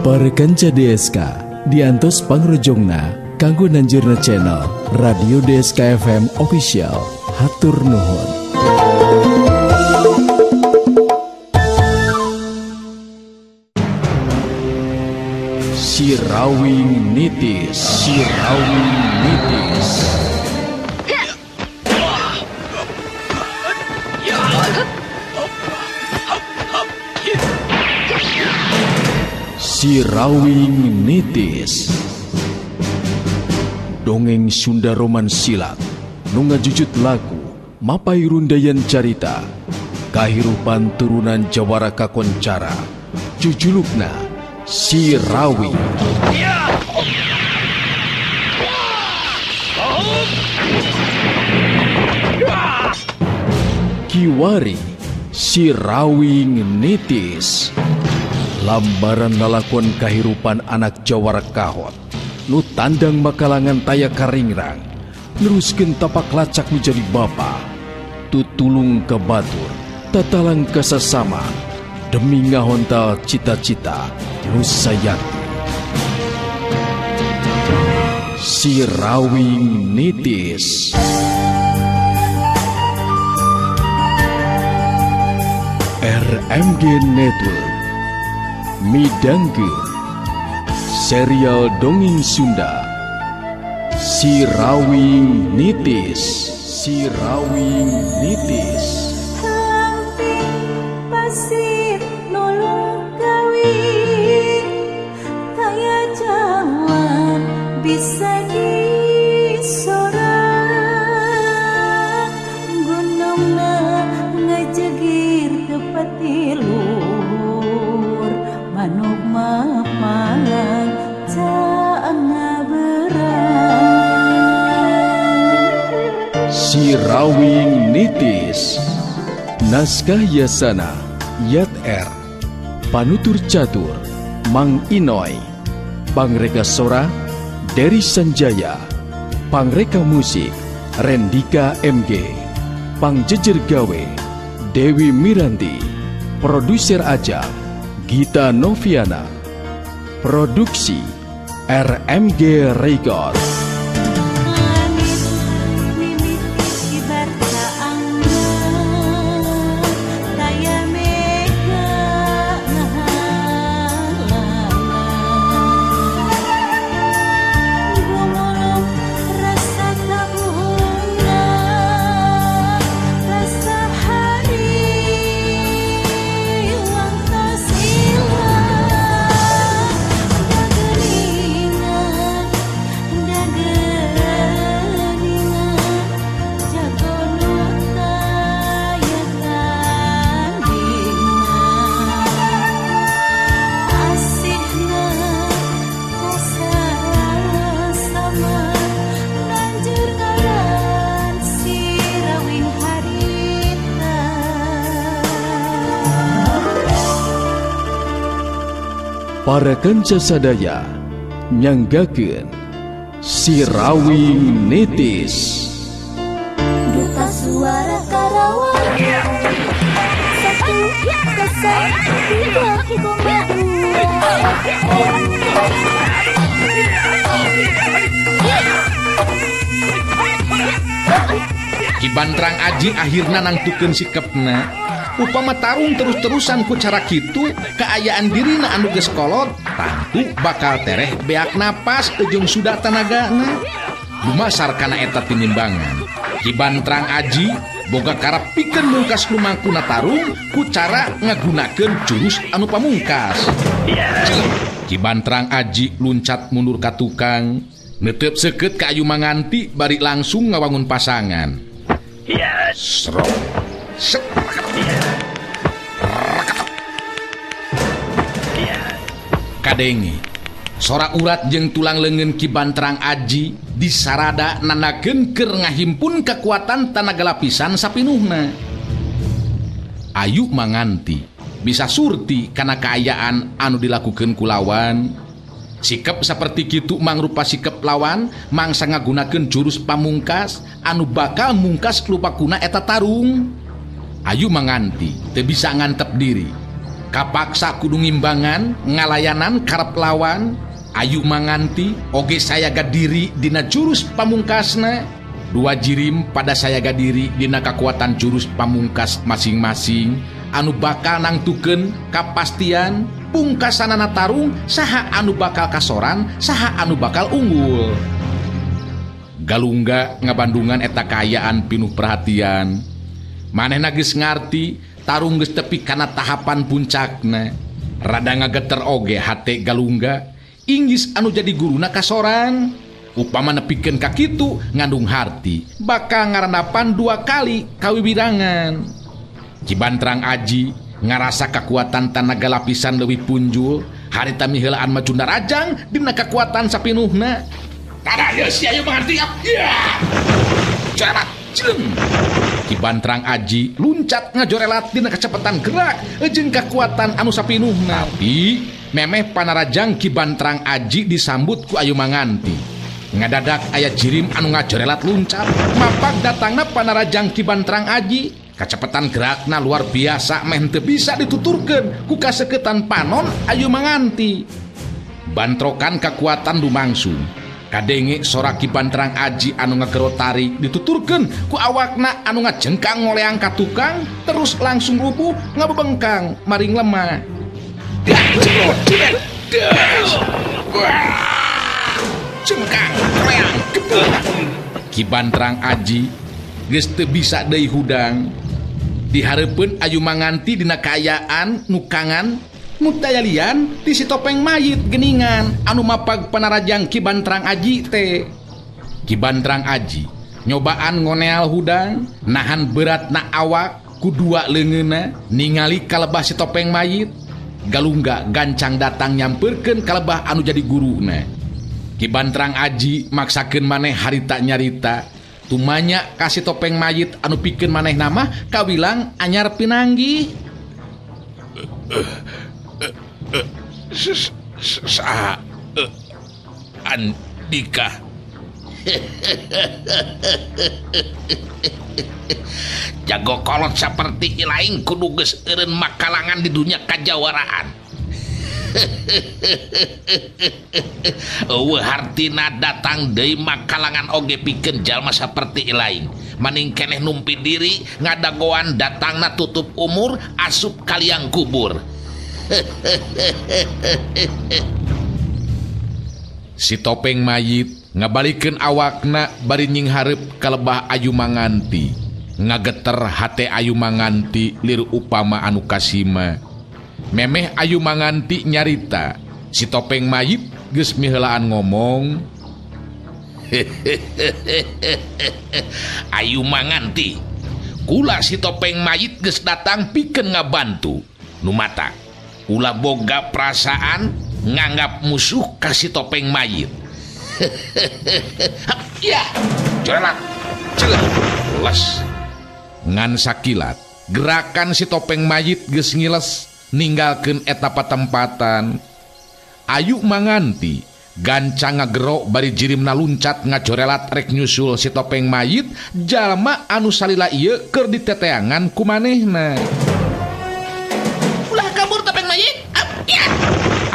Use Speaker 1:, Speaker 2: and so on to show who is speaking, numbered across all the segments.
Speaker 1: Para kanca DSK diantos pangrojongna kanggo nanjurna channel Radio DSK FM Official. Hatur nuhun. Sirawing Nitis, Sirawing Nitis. Sirawing Nitis. Dongeng Sunda Roman Silat nu ngajujut lagu mapay rundayan carita kahirupan turunan jawara kakoncara jujulukna Sirawing. Kiwari Sirawing Nitis. Lambaran lalakon kahirupan anak jawara kahot nu tandang makalangan taya karingrang neruskeun tapak lacak menjadi bapa tutulung ka batur tatalang ka sasama demi ngahontal cita-cita nu sayakti. Sirawing Nitis. RMG Network midangkeun serial dongeng Sunda Sirawing Nitis. Sirawing Nitis.
Speaker 2: Lamping pasir nulung kawin taya jalan bisa disorang gunungna ngejegir tepati luhur manuk mapalang
Speaker 1: Sirawing Nitis. Naskah Yasana Yat R. Panutur Catur Mang Inoy. Pangreka Sora Dery Sanjaya. Pangreka Musik Rendika MG. Pangjejer Gawe Dewi Miranti. Produser Ajang Gita Noviana. Produksi RMG Record. Para kanca sadaya nyanggakeun Sirawing Nitis.
Speaker 2: Duta Suara Karawang 103,2.
Speaker 3: Ki Bantrang Aji akhirna nangtukeun sikepna. Upama tarung terus-terusan ku cara kitu kaayaan dirina anu geus kolot tangtu bakal tereh beak napas ujung sudah tanagana. Lumasar kana eta tinimbangan. Ki Bantrang Aji boga karep pikeun mungkas lumangkuna tarung ku cara ngagunakeun jurus anu pamungkas. Ki Bantrang Aji luncat mundur ka tukang, netep seukeut ka Ayu Manganti bari langsung ngawangun pasangan. Srok. Set. Kadenge sora urat jeung tulang leungeun Ki Bantrang Aji disarada nandakeun keur ngahimpun kekuatan tanaga lapisan sapinuhna. Ayu Manganti bisa surti kana kaayaan anu dilakukeun ku lawan. Sikep saperti kitu mangrupa sikep lawan mangsa ngagunakeun jurus pamungkas anu bakal mungkas lupakuna eta tarung. Ayu Manganti teu bisa ngantep diri. Kapaksa kudu ngimbangan ngalayanan karep lawan. Ayu Manganti oge sayaga diri dina jurus pamungkasna. Dua jirim pada sayaga diri dina kakuatan jurus pamungkas masing-masing anu bakal nangtukeun kapastian pungkasanana tarung saha anu bakal kasoran saha anu bakal unggul. Galungga ngabandungan eta kaayaan pinuh perhatian. Manehna geus ngarti tarung geus tepi kana tahapan puncakna. Rada ngageter oge hate Galungga. Inggis anu jadi guruna kasoran. Upama nepikeun ka kitu ngandung harti bakal ngarandapan dua kali kawiwirangan. Ki Bantrang Aji ngarasa kakuatan tanaga lapisan leuwih punjul, harita miheulaan maju narajang dina kakuatan sapinuhna. Tada ye si Ayu Manganti. Ya. Corelat jeleng. Ki Bantrang Aji luncat ngajorelat dina kecepatan gerak jeung kakuatan anu sapinuhna. Tapi memeh panarajang Ki Bantrang Aji disambut ku Ayu Manganti. Ngadadak aya jirim anu ngajorelat luncat, mapak datangna panarajang Ki Bantrang Aji. Kacepetan gerakna luar biasa meh teu bisa dituturkeun ku kaseketan panon Ayu Manganti. Bantrokan kakuatan lumangsung. Kadenge sora Ki Bantrang Aji anu ngagero tarik dituturkeun ku awakna anu ngajengkang ngoleang ka tukang terus langsung rubuh ngabebengkang maring lemah. Jengkang ngoleang gebuk. Ki Bantrang Aji geus teu bisa deui hudang. Dihareupeun Ayu Manganti dina kaayaan nu kangan nu dayalian ti si topeng mayit geningan anu mapag panarajang Ki Bantrang Aji teh. Ki Bantrang Aji nyobaan ngoneal hudang nahan beratna awak ku dua leungeunna ningali kalebah si topeng mayit. Galungga gancang datang nyamperkeun kalebah anu jadi guruna. Ki Bantrang Aji maksakeun maneh harita nyarita tumanya ka si topeng mayit anu pikeun maneh nama kawilang anyar pinanggih.
Speaker 4: Saha Andika. Jago kolot saperti ilaing kudu geus eureun makalangan di dunia kajawaraan. Eueuh hartina datang deui makalangan oge pikeun jalma saperti ilaing. Maning keneh numpi diri ngadagoan datangna tutup umur asup kaliang kubur.
Speaker 3: Si topeng mayit ngabalikeun awakna bari nyinghareup kalebah Ayu Manganti. Ngageter hate Ayu Manganti lir upama anu kasima. Memeh Ayu Manganti nyarita, si topeng mayit geus miheulaan ngomong.
Speaker 4: Ayu Manganti, kula si topeng mayit geus datang pikeun ngabantu. Nu matak ulah boga perasaan nganggap musuh ka si topeng mayit. Ya, corelat, celah, les.
Speaker 3: Ngan sakilat, gerakan si topeng mayit geus ngiles ninggalkeun eta patempatan. Ayu Manganti gancang ngagero bari jirimna luncat ngajorelat rek nyusul si topeng mayit jalma anu salila ieu keur diteteangan ku manehna.
Speaker 4: Ulah kabur topeng mayit. Ya.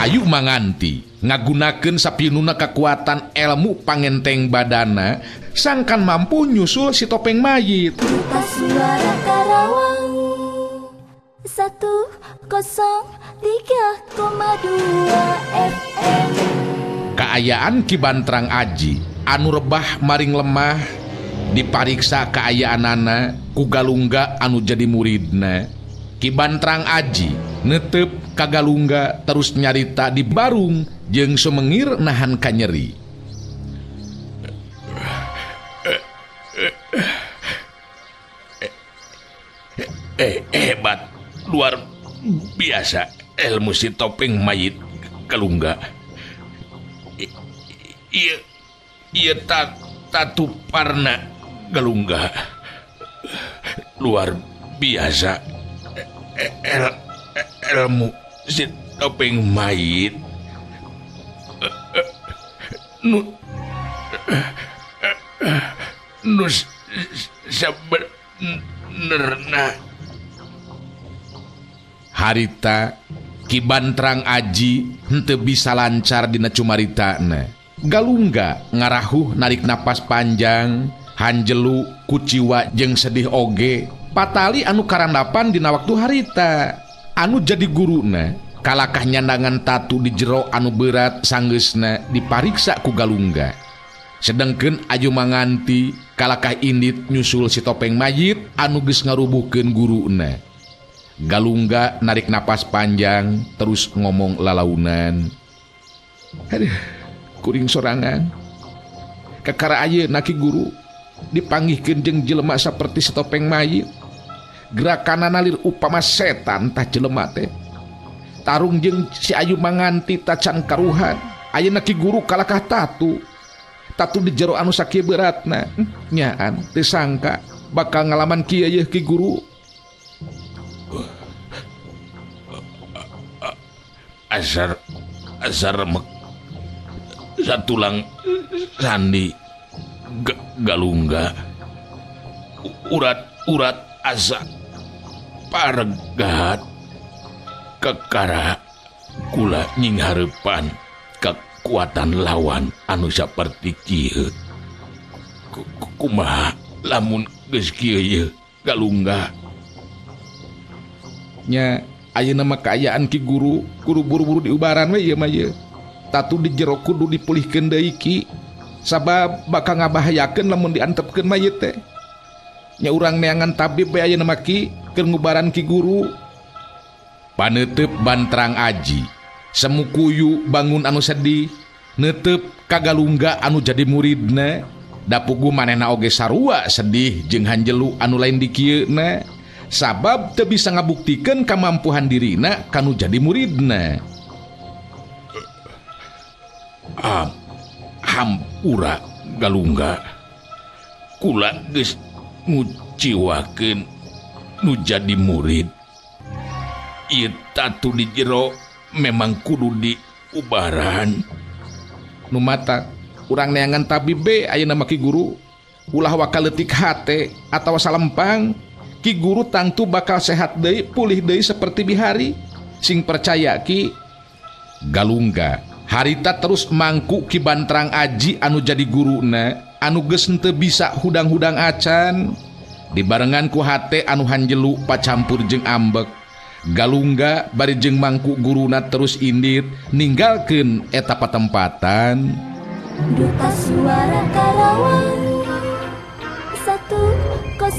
Speaker 3: Ayu Manganti ngagunakeun sapinuna kakuatan ilmu pangenteng badana sangkan mampu nyusul si topeng mayit.
Speaker 2: Duta Suara Karawang 103,2 FM.
Speaker 3: Kaayaan Ki Bantrang Aji anu rebah maring lemah dipariksa kaayaanana ku Galungga anu jadi muridna. Ki Bantrang Aji netep ka Galungga terus nyarita di barung jeung sumengir nahan kanyeri.
Speaker 4: Hebat, luar biasa ilmu si topeng mayit Galungga. Iya tatu parna Galungga. Luar biasa ilmu si topeng mayit. Nu sabenerna.
Speaker 3: Harita Ki Bantrang Aji henteu bisa lancar dina cumaritana. Galungga ngarahuh narik napas panjang, hanjelu, kuciwa jeung sedih oge. Patali anu karandapan dina waktu harita. Anu jadi guruna kalakah nyandangan tatu di jero anu berat sanggeusna dipariksa ku Galungga. Sedengkeun Ayu Manganti kalakah indit nyusul si topeng mayit anu geus ngarubuhkeun guruna. Galungga narik napas panjang terus ngomong lalaunan. Aduh, kuring sorangan. Kakara ayeuna ki guru dipanggihkeun jeung jelema saperti si topeng mayit. Gerakanana lir upama setan tah jelema teh. Tarung jeung si Ayu Manganti tacan karuhan. Ayeuna ki guru kalakah tatu. Tatu di jero anu sakieu beratna. Nyaan teu sangka bakal ngalaman kieu yeuh ki guru.
Speaker 4: Asar asar mek satulang sandi Galungga urat-urat asa paregat kekara kula nyingharepan kekuatan lawan anu saperti kieu. Kumaha lamun geus kieu ye Galungga?
Speaker 3: Nya ayeuna mah kaayaan ki guru kudu buru-buru diubaran we ieu mah ye. Tatu di jero kudu dipulihkeun deui ki, sabab bakal ngabahayakeun lamun diantepkeun mayit teh. Nya urang neangan tabib we ayeuna mah ki keur ngubaran ki guru. Paneuteub Bantrang Aji semukuyu bangun anu sedih, neuteup ka Galungga anu jadi muridna. Dapugu manehna oge sarua sedih jeung hanjelu anu lain dikieuna, sabab teu bisa ngabuktikeun kamampuhan dirina kanu jadi muridna.
Speaker 4: Hampura Galungga, kula geus nguciwakeun nu jadi murid. Ieu tatu di jero memang kudu diubaran.
Speaker 3: Nu mata urang neangan tabib be ayeuna mah ki guru. Ulah waka leutik hate atawa salempang, ki guru tangtu bakal sehat deui, pulih deui seperti bihari. Sing percaya ki. Galungga harita terus mangku Ki Bantrang Aji anu jadi guruna anu geus henteu bisa hudang-hudang acan. Dibarengan ku hate anu hanjelu pacampur jeung ambek. Galungga bari jeung mangku guruna terus indit ninggalkeun eta patempatan.
Speaker 2: Duta Suara Karawang 103,2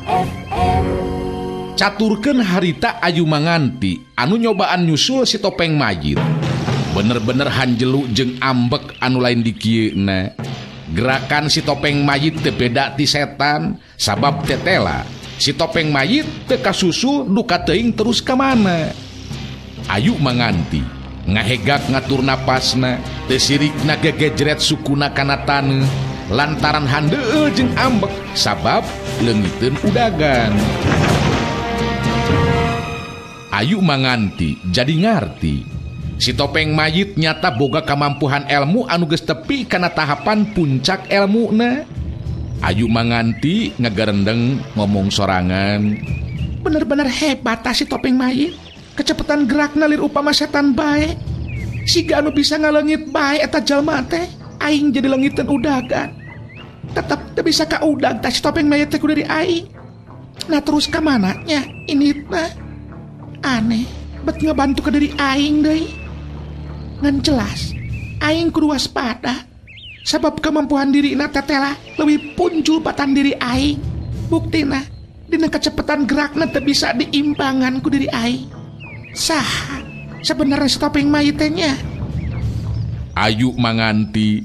Speaker 2: FM.
Speaker 3: Caturkeun harita Ayu Manganti anu nyobaan nyusul si topeng mayit. Bener-bener hanjelu jeung ambek anu lain dikieuna. Gerakan si topeng mayit teu beda ti setan sabab tetela. Si topeng mayit teu kasusul duka teuing terus ka mana. Ayu Manganti ngahegak ngatur napasna, teu sirikna gegejret sukuna kana taneuh lantaran handeueul jeung ambek sabab leungiteun udagan. Ayu Manganti jadi ngarti si topeng mayit nyata boga kamampuhan ilmu anu geus tepi kana tahapan puncak elmuna. Ayu Manganti ngagarendeng ngomong sorangan. Bener-bener hebat si topeng mayit. Kecepatan gerakna lir upama setan bae. Siga anu bisa ngaleungit bae eta jalma teh. Aing jadi leungiteun udagan. Tetep teu bisa ka udag tah si topeng mayit teh ku dari aing. Nah terus ka mana nya ini teh? Aneh, bet ngebantu ke diri aing deui. Ngan jelas, aing kudu waspada. Sabab kemampuan dirina tetela leuwih punjul batan diri aing. Buktina dina kecepatan gerakna teu bisa diimbangan ku diri aing. Saha sebenarnya si topeng mayit teh nya? Ayu Manganti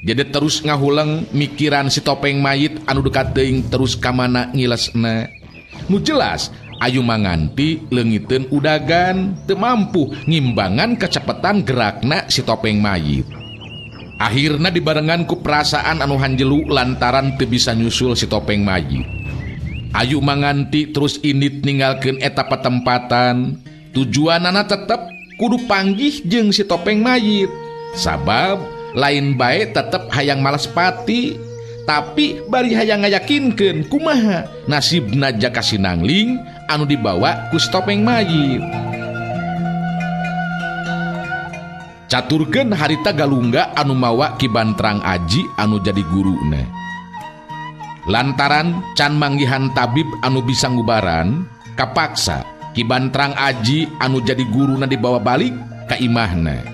Speaker 3: jadi terus ngahuleng mikiran si topeng mayit anu dekat teuing terus ka mana ngilesna. Nu jelas Ayu Manganti leungiteun udagan teu mampu ngimbangan kecepatan gerakna si topeng mayit. Akhirna dibarengan ku perasaan anu hanjelu lantaran teu bisa nyusul si topeng mayit. Ayu Manganti terus indit ninggalkeun eta patempatan. Tujuanana tetep kudu panggih jeung si topeng mayit. Sabab lain bae tetep hayang malas pati. Tapi bari hayang ngayakinkeun kumaha nasibna Jaka Sinangling anu dibawa ku si topeng mayit. Caturkeun harita Galungga anu mawa Ki Bantrang Aji anu jadi guruna. Lantaran can manggihan tabib anu bisa ngubaran, kapaksa Ki Bantrang Aji anu jadi guruna dibawa balik ka imahna.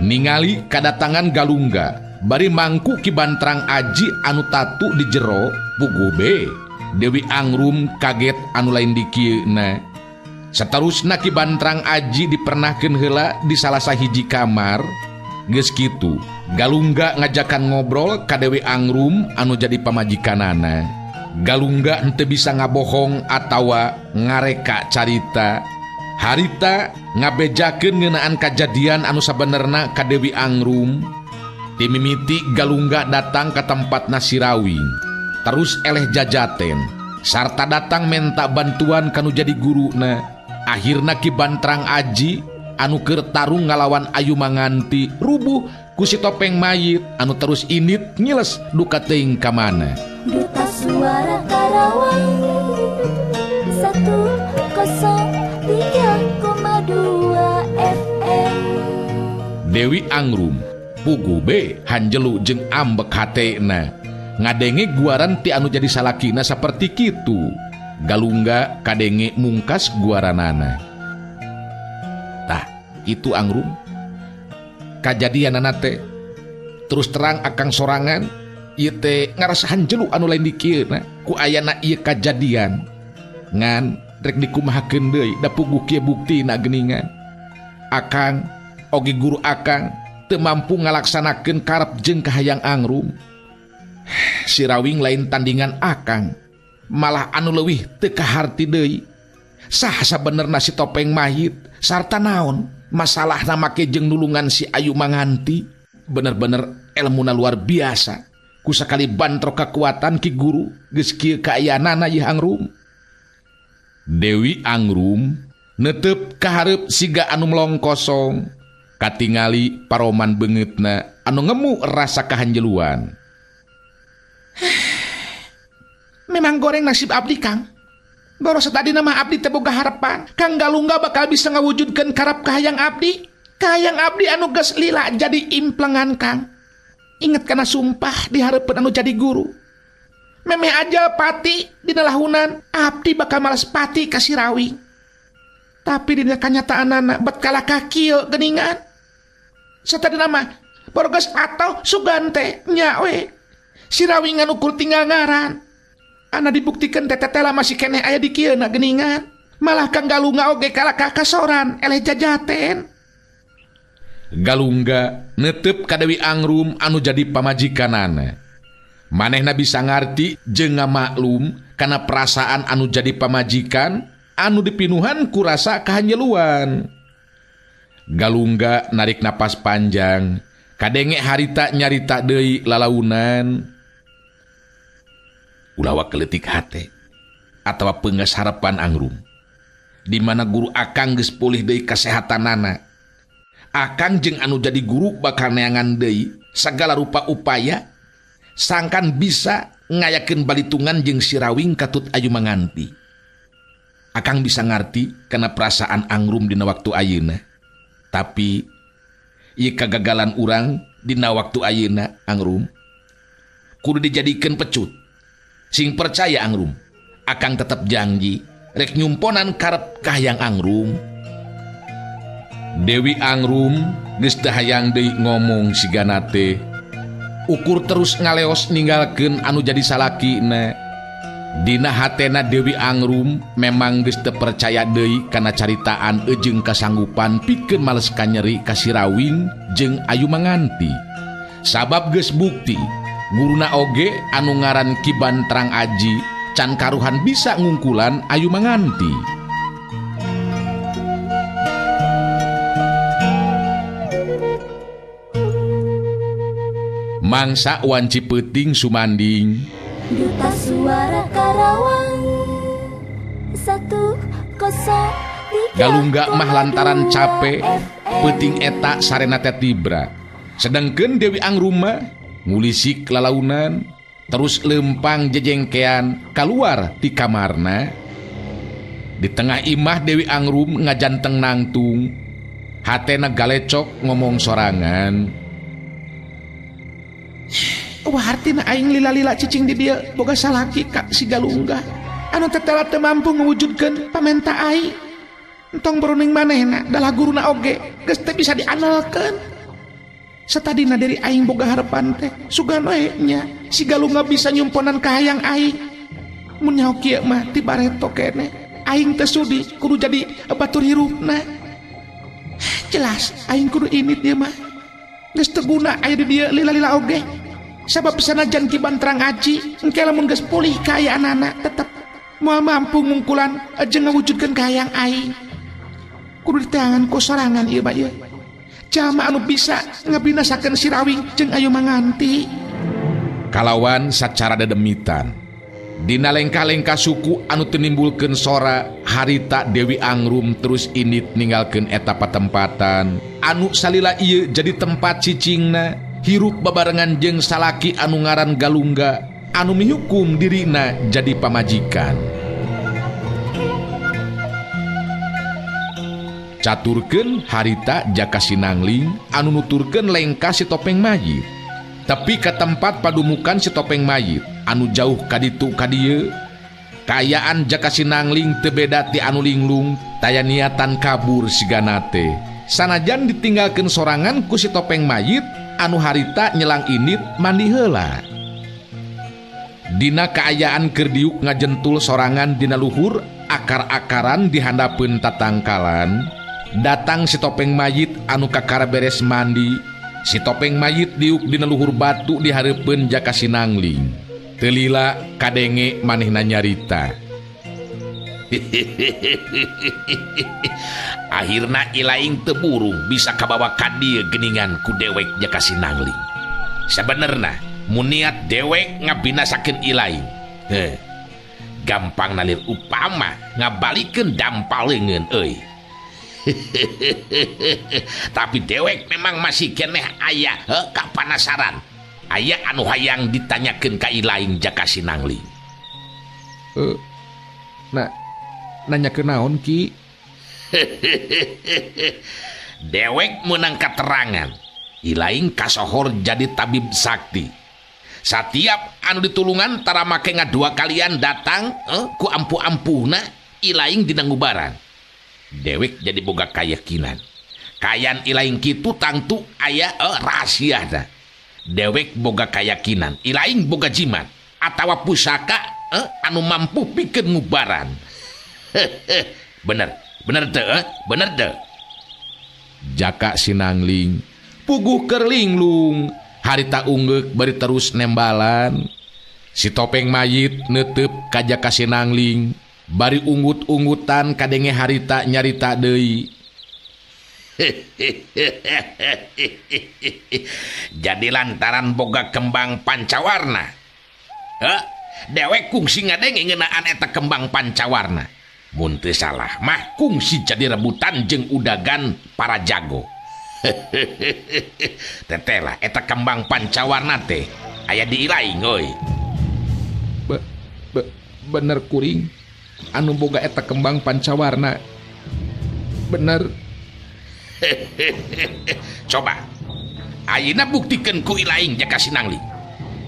Speaker 3: Ningali kadatangan Galungga bari mangku Ki Bantrang Aji anu tatu di jero puguh be Dewi Angrum kaget anu lain dikieuna. Saterusna Ki Bantrang Aji dipernahkeun heula di salah sahiji kamar. Geus kitu Galungga ngajakan ngobrol ka Dewi Angrum anu jadi pamajikanana. Galungga henteu bisa ngabohong atawa ngareka carita. Harita ngabejakeun ngeunaan kajadian anu sabenerna ka Dewi Angrum. Timimiti Galungga datang ke tempat Nasirawing, terus eleh jajaten, sarta datang menta bantuan kanu jadi guruna. Akhirna Ki Bantrang Aji anu keur tarung ngalawan Ayu Manganti rubuh ku si topeng mayit anu terus init ngiles duka teuing ka mana.
Speaker 2: Duta Suara Karawang 103,2 FM.
Speaker 3: Dewi Angrum puguh be hanjelu jeung ambek hatena ngadenge guaran ti anu jadi salakina saperti kitu. Galungga kadenge mungkas guaranana. Tah itu Angrum kajadianana teh terus terang akang sorangan ieu teh ngarasa hanjelu anu lain dikieuna ku ayana ieu kajadian. Ngan rek dikumahakeun deui da puguh kieu buktina geuningan. Akang oge guru akang teu mampu ngalaksanakeun karep jeung kahayang Angrum. Sirawing lain tandingan akang, malah anu leuwih teu kaharti deui. Saha sabenerna si topeng mayit sarta naon masalahna make jeung nulungan si Ayu Manganti. Bener-bener elmuna luar biasa. Ku sakali bantrok kekuatan ki guru geus kieu kaayaanana ieu Angrum. Dewi Angrum netep kahareup siga anu melong kosong. Katingali paroman beungeutna anu ngemu rasa kahanjeluan. Memang goreng nasib abdi Kang. Boros tadi nama abdi teh boga harapan Kang Galungga bakal bisa ngawujudkeun karep kahayang abdi. Kahayang abdi anu geus lila jadi implengan Kang. Inget kana sumpah di hareupeun anu jadi guru. Memeh aja pati dina lahunan abdi bakal malas pati ka si Rawing. Tapi dina kanyataanana bet kalah ka kieu geuningan. Satadina mah borges atau sugan teh nya we. Si Rawing ukur tinggal ngaran. Ana dibuktikan tetetela masih keneh aya di kieu na geuningan. Malah Kang Galungga oge kalah ka kasoran eleh jajaten. Galungga netep ka Dewi Angrum anu jadi pamajikanana. Manehna bisa ngarti jeung ngamaklum kana perasaan anu jadi pamajikan anu dipinuhan ku rasa kahanjeluan. Galungga narik napas panjang, kadenge harita nyarita deui lalaunan. Ulah keletik hate atawa peunggas harapan Angrum. Di mana guru akang geus pulih deui kasehatanana. Akang jeung anu jadi guru bakal neangan deui sagala rupa upaya sangkan bisa ngayakeun balitungan jeung si Rawing katut Ayu Manganti. Akang bisa ngarti kana perasaan Angrum dina waktu ayeuna. Tapi ieu kagagalan urang dina waktu ayeuna Angrum kudu dijadikeun pecut. Sing percaya Angrum, akang tetep janji rek nyumponan karep kahayang Angrum. Dewi Angrum geus teu hayang deui ngomong sigana teh. Ukur terus ngaleos ninggalkeun anu jadi salakina. Dina hatena Dewi Angrum memang geus teu percaya deui kana caritaan jeung kasanggupan pikeun males kanyeri ka si Rawing jeung Ayu Manganti. Sabab geus bukti guruna oge anu ngaran Ki Bantrang Aji can karuhan bisa ngungkulan Ayu Manganti. Mangsa wanci peuting sumanding.
Speaker 2: Duta Suara Karawang 103.
Speaker 3: Galungga mah lantaran capek peuting eta sarena teh tibra. Sedangkeun Dewi Angrum mah ngulisik lalaunan Terus lempang jejengkean keluar di kamarna. Di tengah imah Dewi Angrum ngajanteng nangtung. Hatena galecok ngomong sorangan. Wah hartina aing lila-lila cicing di dia boga salaki ka si Galungga. Anu tetela teu mampu ngewujudkeun pamenta aing. Entong beruning manehna dalah guruna oge geus teu bisa diandalkeun. Satadina dari aing boga harapan teh sugan we nya si Galungga bisa nyumponan kahayang aing. Mun nyaho kieu mah ti bareto keneh aing teu sudi kudu jadi batur hirupna. Jelas aing kudu init ieu mah. Geus teu guna aya di dieu lila-lila oge. Sabab sanajan Ki Banterang aji engke lamun geus pulih kaayaanana tetep moal mampu ngungkulan jeung ngawujudkeun kahayang aing. Kudu diteangan ku sorangan ieu mah ieu. Jalma anu bisa ngabinasakeun si Rawing jeung Ayu Manganti. Kalawan sacara dedemitan. Dina lengkah-lengkah suku anu teu nimbulkeun sora harita Dewi Angrum terus indit ninggalkeun eta patempatan anu salila ieu jadi tempat cicingna hirup babarengan jeung salaki anu ngaran Galungga anu mihukum dirina jadi pamajikan. Caturkeun harita Jaka Sinangling anu nuturkeun lengkah si topeng mayit. Tepi ka tempat padumukan si topeng mayit anu jauh kaditu kadieu. Kaayaan Jaka Sinangling teu beda ti anu linglung taya niatan kabur sigana teh. Sanajan ditinggalkeun sorangan ku si topeng mayit anu harita nyelang init mandi heula. Dina kaayaan keur diuk ngajentul sorangan dina luhur akar-akaran dihandapeun tatangkalan. Datang si topeng mayit anu kakara beres mandi. Si topeng mayit diuk dina luhur batu dihareupeun Jaka Sinangling. Teu lila kadenge manehna nyarita.
Speaker 4: Akhirna ilaing teu burung bisa kabawa ka dieu geuningan ku dewek Jaka Sinangling. Sabenerna mun niat dewek ngabinasakeun ilaing. Heh. Gampang nalir upama ngabalikeun dampal leungeun euy. Tapi dewek memang masih keneh aya kapanasaran. Aya anu hayang ditanyakeun ka ilaing Jaka Sinangling.
Speaker 3: Nah, nanyakeun naon Ki?
Speaker 4: Dewek meunang katerangan. Ilaing kasohor jadi tabib sakti. Satiap anu ditulungan tara make ngadua kalian datang ku ampuh-ampuhna ilaing dina ngubaran. Dewek jadi boga kayakinan. Kayan ilaing kitu tangtu aya rahasia dah. Dewek boga kayakinan, ilaing boga jimat atawa pusaka anu mampu pikeun ngubaran. Bener, bener teu, bener teu.
Speaker 3: Jaka Sinangling puguh keur linglung, harita unggeuk bari terus nembalan. Si topeng mayit neuteup ka Jaka Sinangling. Bari unggut-unggutan kadenge harita nyarita deui.
Speaker 4: Jadi lantaran boga kembang pancawarna. Dewek kungsi ngadenge ngeunaan eta kembang pancawarna. Mun teu salah mah kungsi jadi rebutan jeung udagan para jago. Teteh lah eta kembang pancawarna teh aya di ilaing euy.
Speaker 3: Bener kuring. Anu boga eta kembang pancawarna. Bener.
Speaker 4: Coba ayeuna buktikeun ku ilaing Jaka Sinangling.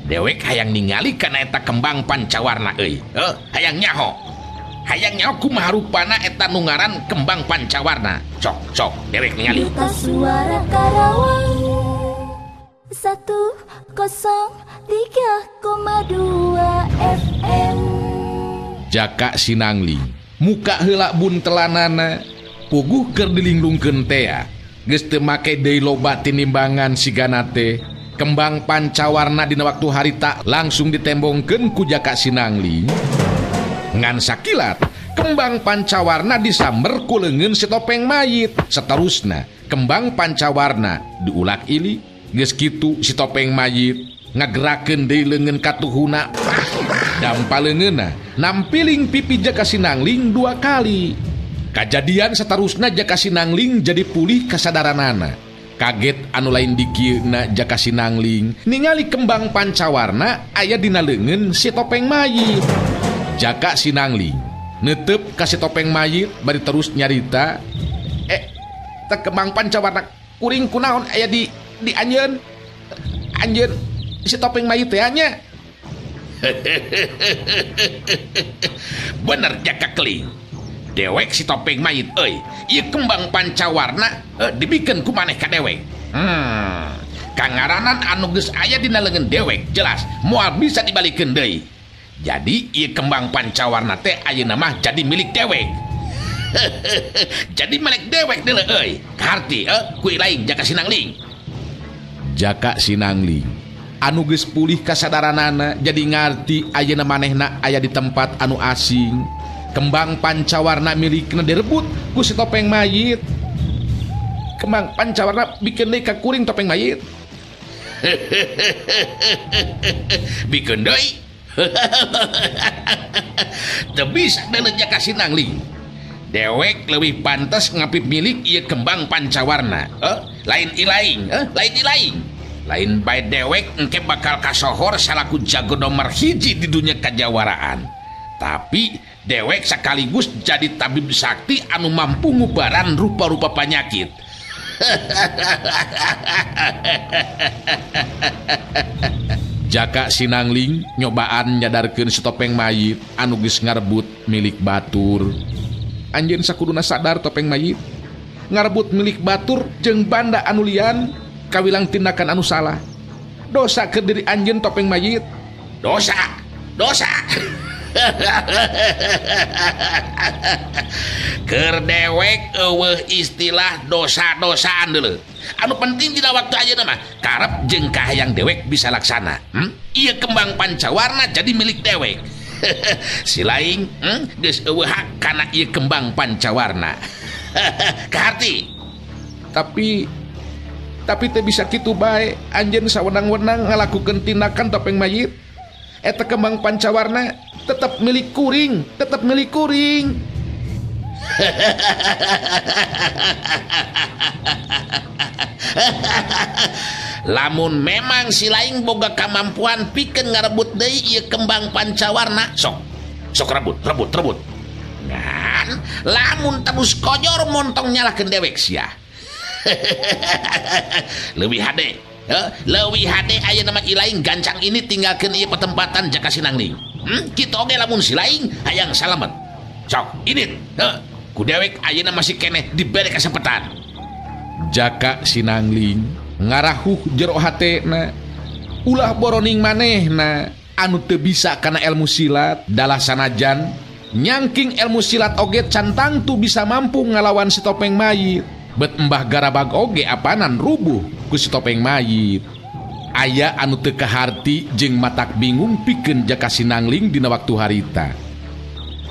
Speaker 4: Dewek hayang ningali kana eta kembang pancawarna euy. Hayang nyaho. Hayang nyaho kumaha rupana eta nu ngaran kembang pancawarna. Sok, sok dewek ningali.
Speaker 2: Duta Suara Karawang 103,2 FM.
Speaker 3: Jaka Sinangling muka heula buntelanana puguh keur dilinglungkeun tea geus teu make deui loba tinimbangan sigana teh. Kembang pancawarna dina waktu harita langsung ditembongkeun ku Jaka Sinangling. Ngan sakilat kembang pancawarna disamber ku leungeun si topeng mayit. Seterusna kembang pancawarna diulak ili. Geus kitu si topeng mayit ngagerakeun deui leungeun katuhuna. Dampa leungeunna nampiling pipi Jaka Sinangling dua kali. Kajadian seterusna Jaka Sinangling jadi pulih kasadaranana. Kaget anu lain dikieuna Jaka Sinangling ningali kembang pancawarna aya dina leungeun si topeng mayit. Jaka Sinangling netep ka si topeng mayit bari terus nyarita, teh kembang pancawarna kuring kunaon aya di anjeun. Anjeun si topeng mayit teh nya.
Speaker 4: Bener Jaka Keling. Dewek si topeng mayit euy. Ieu kembang pancawarna dibikeun ku maneh ka dewek. Kangaranan anu geus aya dina leungeun dewek jelas moal bisa dibalikeun deui. Jadi ieu kembang pancawarna teh ayeuna mah jadi milik dewek. Jadi milik dewek deuleu euy. Kaharti ku lain Jaka Sinangling.
Speaker 3: Jaka Sinangling anu geus pulih kasadaranana jadi ngarti ayeuna manehna aya di tempat anu asing. Kembang pancawarna milikna direbut ku si topeng mayit. Kembang pancawarna bikeun deui ka kuring topeng mayit.
Speaker 4: Bikeun deui. Teu bisa deuleu Jaka Sinangling. Dewek leuwih pantes ngapip milik ieu kembang pancawarna. Lain ilaing, lain ilaing. Lain bae dewek engke bakal kasohor salaku jago nomor hiji di dunia kajawaraan. Tapi dewek sekaligus jadi tabib sakti anu mampu ngubaran rupa-rupa penyakit.
Speaker 3: Jaka Sinangling nyobaan nyadarkeun si topeng mayit anu geus ngarebut milik batur. Anjeun sakuduna sadar topeng mayit ngarebut milik batur jeung banda anu lian kawilang tindakan anu salah. Dosa keur diri anjeun topeng mayit.
Speaker 4: Dosa, dosa. Keur dewek eueuh istilah dosa-dosaan deuleu. Anu penting dina waktu ayeuna mah karep jeung kahayang dewek bisa laksana. Ieu kembang pancawarna jadi milik dewek. Si laing geus eueuh hak kana ieu kembang pancawarna. Kaharti.
Speaker 3: Tapi teu bisa kitu bae anjeun sawenang-wenang ngalakukeun tindakan topeng mayit. Eta kembang pancawarna tetap milik kuring, tetap milik kuring.
Speaker 4: Lamun memang si laing boga kamampuan pikeun ngarebut deui ieu kembang pancawarna, sok sok rebut, rebut, rebut. Ngan lamun terus kojor montong nyalahkeun dewek sia. Leuwih hade, leuwih hade ayeuna mah ilaing gancang ini tinggalkeun ieu petempatan Jaka Sinangling. Kitu oge lamun si laing hayang salamet. Sok, init. Ku dewek ayeuna masih keneh dibere kasempatan.
Speaker 3: Jaka Sinangling ngarahuh jero hatena. Ulah boroning manehna anu teu bisa kana ilmu silat dalah sanajan nyangking ilmu silat oge can tangtu bisa mampu ngalawan si topeng mayit. Bet Mbah Garabag oge apanan rubuh ku si topeng mayit. Aya anu teu kaharti jeung matak bingung pikeun Jaka Sinangling dina waktu harita.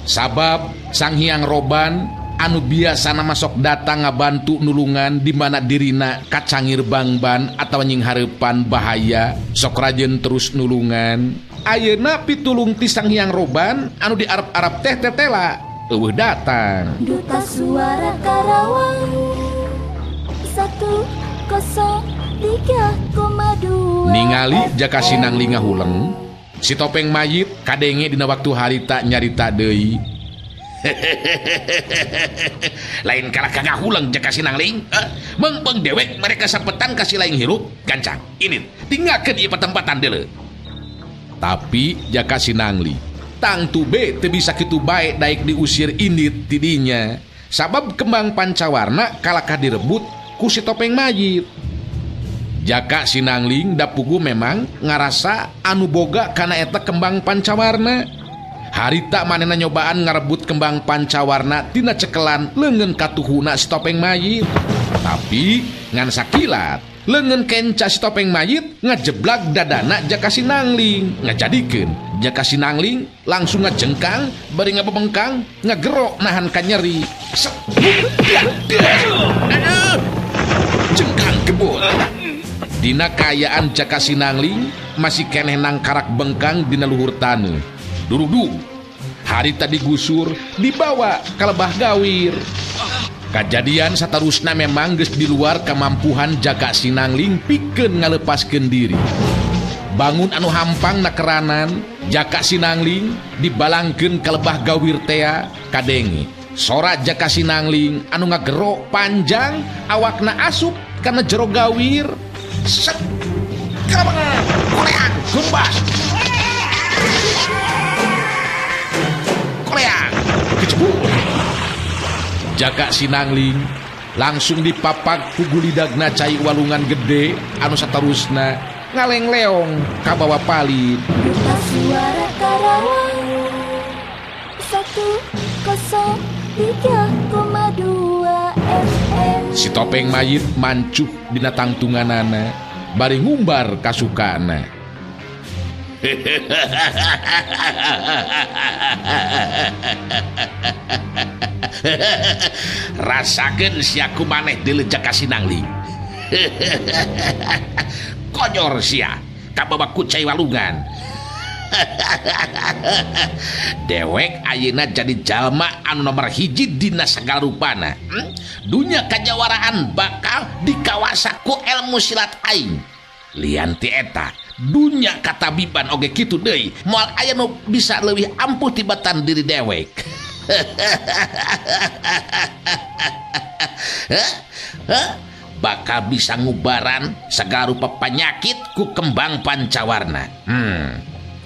Speaker 3: Sabab Sang Hyang Roban anu biasana masok datang ngabantu nulungan di mana dirina kacangir bangban atawa nyinghareupan bahaya sok rajeun terus nulungan. Ayeuna pitulung ti Sang Hyang Roban anu di Arab-Arab teh tetela eueuh datang.
Speaker 2: Duta Suara Karawang 103,2.
Speaker 3: Ningali Jaka Sinangling ngahuleng, si topeng mayit kadenge dina waktu harita nyarita deui.
Speaker 4: Lain kalah kagahuleng Jaka Sinangling, meungpeung dewek mereka sampetan ka si laing hirup gancang. Ini tinggalkeun ieu petempatan deuleu.
Speaker 3: Tapi Jaka Sinangling tangtu be teu bisa kitu bae daek diusir indit tidinya. Sabab kembang pancawarna kalakah direbut ku si topeng mayit. Jaka Sinangling dapugu memang ngarasa anu boga kana eta kembang pancawarna. Harita manehna nyobaan ngarebut kembang pancawarna tina cekelan leungeun katuhuna si topeng mayit. Tapi ngan sakilat leungeun kenca si topeng mayit ngajeblag dadana Jaka Sinangling, ngajadikeun Jaka Sinangling langsung ngajengkang bari ngabebengkang ngagerok nahan kanyeri. Aduh, jengkang kebut. Dina kaayaan Jaka Sinangling masih keneh nangkarak bengkang dina luhur taneuh. Durudung harita digusur dibawa ka lebah gawir. Kajadian satarusna memang geus di luar kamampuhan Jaka Sinangling pikeun ngalepaskeun diri. Bangun anu hampang nakeranan, Jaka Sinangling dibalangkeun ka lebah gawir tea kadenge. Sora Jaka Sinangling anu ngagero panjang awakna asup kana jero gawir. Set. Kelebang, koleang, gembas. Koleang, kecebur. Jaka Sinangling langsung dipapak ku gulidagna cai walungan gede anu satarusna ngaleng-leong kabawa palit.
Speaker 2: Duta Suara Karawang 103,2 FM.
Speaker 3: Si topeng mayit mancuh dina tangtunganana bari ngumbar kasukana. Rasakeun sia ku maneh deuleu Jaka Sinangling. Konyol sia kabawa ku cai walungan. Dewek ayeuna jadi jalma anu nomor hiji dina sagala rupana. Dunya kajawaraan bakal dikawasa ku ilmu silat aing. Lian ti eta dunya katabiban oge kitu deui, moal aya nu bisa leuwih ampuh tibatan diri dewek. Bakal bisa ngubaran segala rupa penyakit ku kembang pancawarna.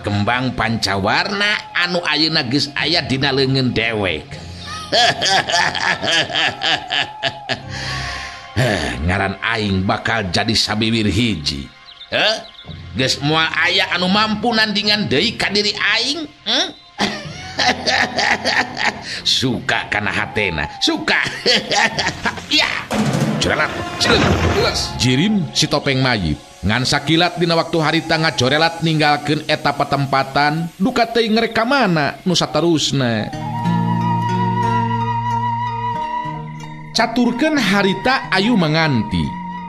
Speaker 3: Kembang pancawarna anu ayeuna geus aya dina leungeun dewek. Ngaran aing bakal jadi sabiwir hiji. Geus moal aya anu mampu nandingan deui ka diri aing. Suka kana hatena, suka. Ya. Corelat, cileung, geus. Jirim si topeng mayit ngan sakilat dina waktu harita ngacorelat ninggalkeun eta patempatan duka teuing rek ka mana nu saterusna. Caturkeun harita ayu manganti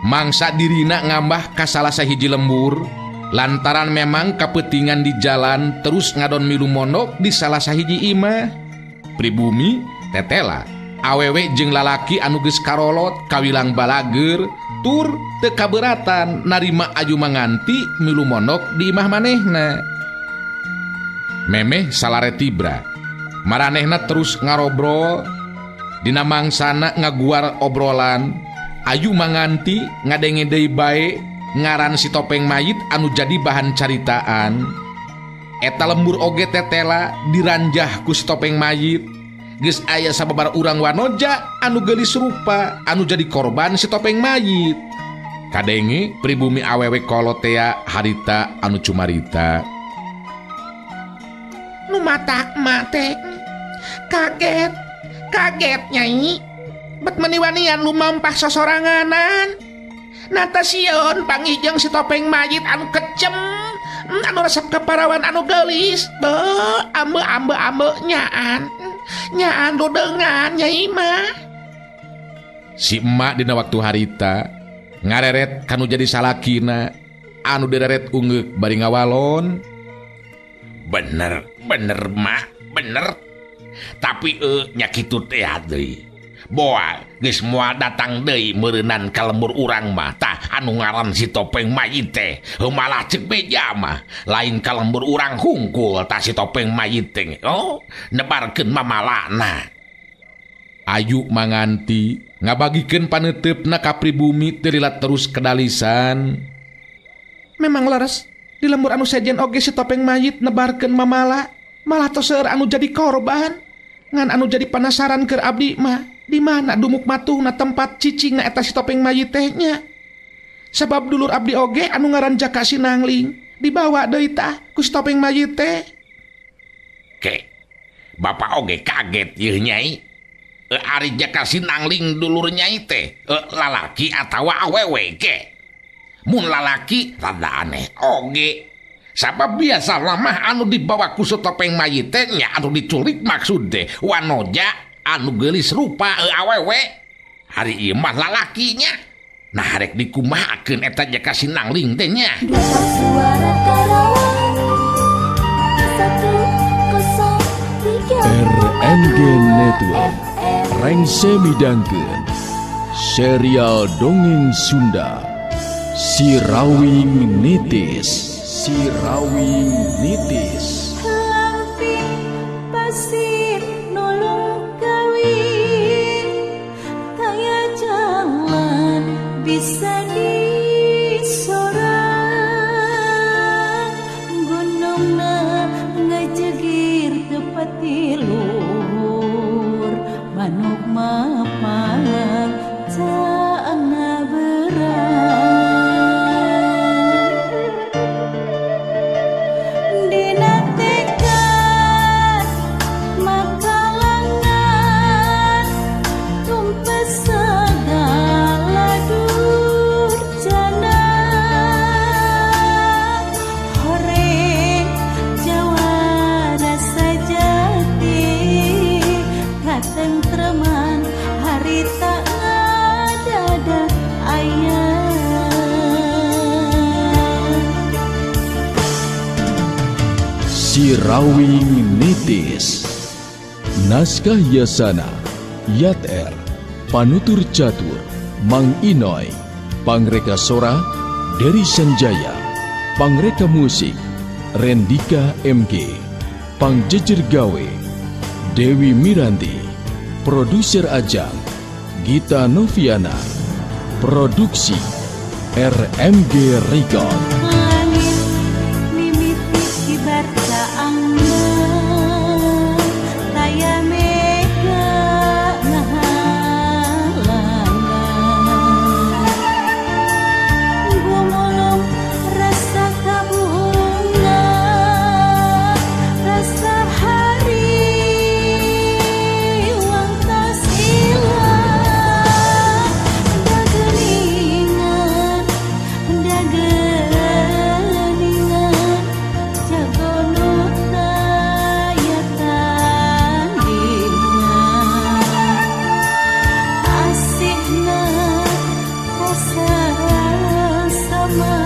Speaker 3: mangsa dirina ngambah ka salah sahiji lembur lantaran memang kapetingan di jalan terus ngadon milu mondok di salah sahiji imah. Pribumi tetela awewe jeung lalaki anu geus karolot kawilang balager tur teu kaberatan narima ayu manganti milu mondok di imah manehna. Memeh salare tibra maranehna terus ngarobrol dina mangsana ngaguar obrolan. Ayu manganti ngadenge deui bae ngaran si topeng mayit anu jadi bahan caritaan. Eta lembur oge tetela diranjah ku si topeng mayit. Geus aya sababar urang wanoja anu geulis rupa anu jadi korban si topeng mayit. Kadenge pribumi awewe kolotea harita anu cumarita.
Speaker 5: Nu matak mate kaget, kaget nyai. Bet meniwanian lumampah sosoranganan. Nata sieun panggih jeung si topeng mayit anu kecem, anu resep kaparawan anu geulis. Be, ambe ambe ambe nyaan. Nyaan dodengan nyai mah.
Speaker 3: Si emak dina waktu harita ngareret kanu jadi salakina anu direret ungeuk bari ngawalon.
Speaker 4: Bener, bener mak, bener. Tapi nya kitu teh deui. Boa geus moal datang deui meureunan ka lembur urang mah. Tah anu ngaran si topeng mayit teh malah ceuk beja mah lain ka lembur urang hungkul tah si topeng mayit teh. Oh, nebarkeun mamalana.
Speaker 3: Ayu manganti ngabagikeun paneuteup-na ka pribumi teu lila terus kedalisan.
Speaker 5: Memang leres di lembur anu sejen oge si topeng mayit nebarkeun mamala, malah tos seueur anu jadi korban. Ngan anu jadi penasaran keur abdi mah di mana dumuk matuhna tempat cicingna eta si topeng mayit teh nya. Sabab dulur abdi oge anu ngaran Jaka Sinangling dibawa deui tah ku si topeng mayit teh.
Speaker 4: Ke, bapak oge kaget yeuh nyai. Ari Jaka Sinangling dulur nyai teh lalaki atawa awewe ke. Mun lalaki rada aneh oge. Sabab biasa lamah anu dibawa ku si topeng mayit teh nya anu diculik maksud teh wanoja anu geulis rupa awewe. Hari ieu mah lalakinya. Nah rek dikumahakeun eta Jaka Sinangling teh nya.
Speaker 2: Duta Suara Karawang 103
Speaker 1: RMG Network Rengse midangkeun serial dongeng Sunda Si Rawing Nitis. Si Rawing Nitis.
Speaker 2: Lamping pasir nolong kawin, taya jalan bisa disorang, gunungna ngejegir tepati luhur, manuk mapang caangna berang. Dina tekad makalangan tumpes segala durjana, horeng jawara sajati katentreman harita ngadada aya.
Speaker 1: Si Rawing Nitis. Naskah Yasana, Yat R, Panutur Catur, Mang Inoy, Pangreka Sora, Dery Sanjaya, Pangreka Musik, Rendika MG, Pangjejer Gawe, Dewi Miranti, Produser Ajang, Gita Noviana, Produksi RMG Record.
Speaker 2: Langit mimiti kibar caangna, taya mega ngahalangan, gumulung rasa kabunga, rasa hari wang tas ilang, dageningan dageningan jago nu taya tandingan, asihna sama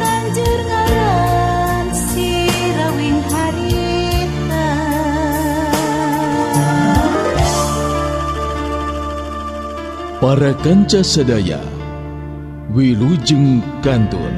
Speaker 2: nanjur ngaran Si Rawing harita.
Speaker 1: Para kanca sadaya, wilujeng kantun.